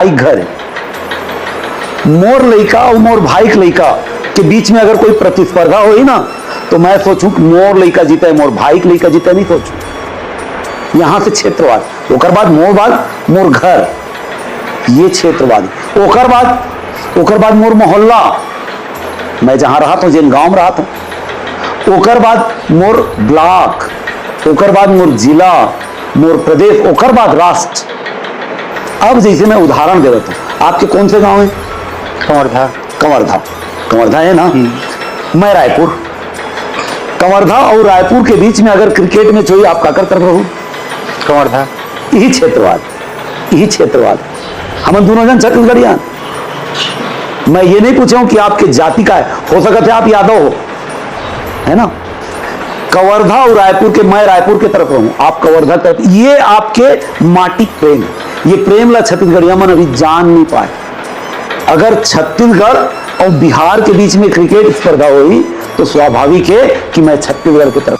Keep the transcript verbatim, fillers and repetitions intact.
भाई घर हे। मोर लइका अउ मोर भाई के लइका के बीच में अगर कोई प्रतिस्पर्धा होही ना, तो मैं सोचूं कि मोर लइका जीते, मोर भाई के लइका जीते, नहीं सोचूं। यहां से क्षेत्रवाद, ओकर बाद मोर बाद मोर घर, ये क्षेत्रवाद। ओकर बाद, ओकर बाद मोर मोहल्ला, मैं जहां रहत हूं, जेन गांव में रहत हूं, ओकर बाद मोर ब्लॉक, ओकर बाद मोर जिला, मोर प्रदेश, ओकर बाद राष्ट्र। अब जैसे मैं उदाहरण देवत हूं, आपके कौन से गांव है? कवर्धा। कवर्धा, कवर्धा है ना? मैं रायपुर। कवर्धा और रायपुर के बीच में अगर क्रिकेट मैच होही, आप काकर तरफ रहू? कवर्धा। यही क्षेत्रवाद, यही क्षेत्रवाद। हमन दोनों जन छत्तीसगढ़िया। मैं ये नहीं पूछा हूं कि आपके जाति का है, हो सकता है आप यादव हो, है ना? कवर्धा और रायपुर के, मैं रायपुर के तरफ रहूं, आप कवर्धा तरफ, ये आपके माटी प्रेम, ये प्रेम ला छत्तीसगढ़िया मन अभी जान नहीं पाए। अगर छत्तीसगढ़ और बिहार के बीच में क्रिकेट स्पर्धा होही, तो स्वाभाविक है कि मैं छत्तीसगढ़ की तरफ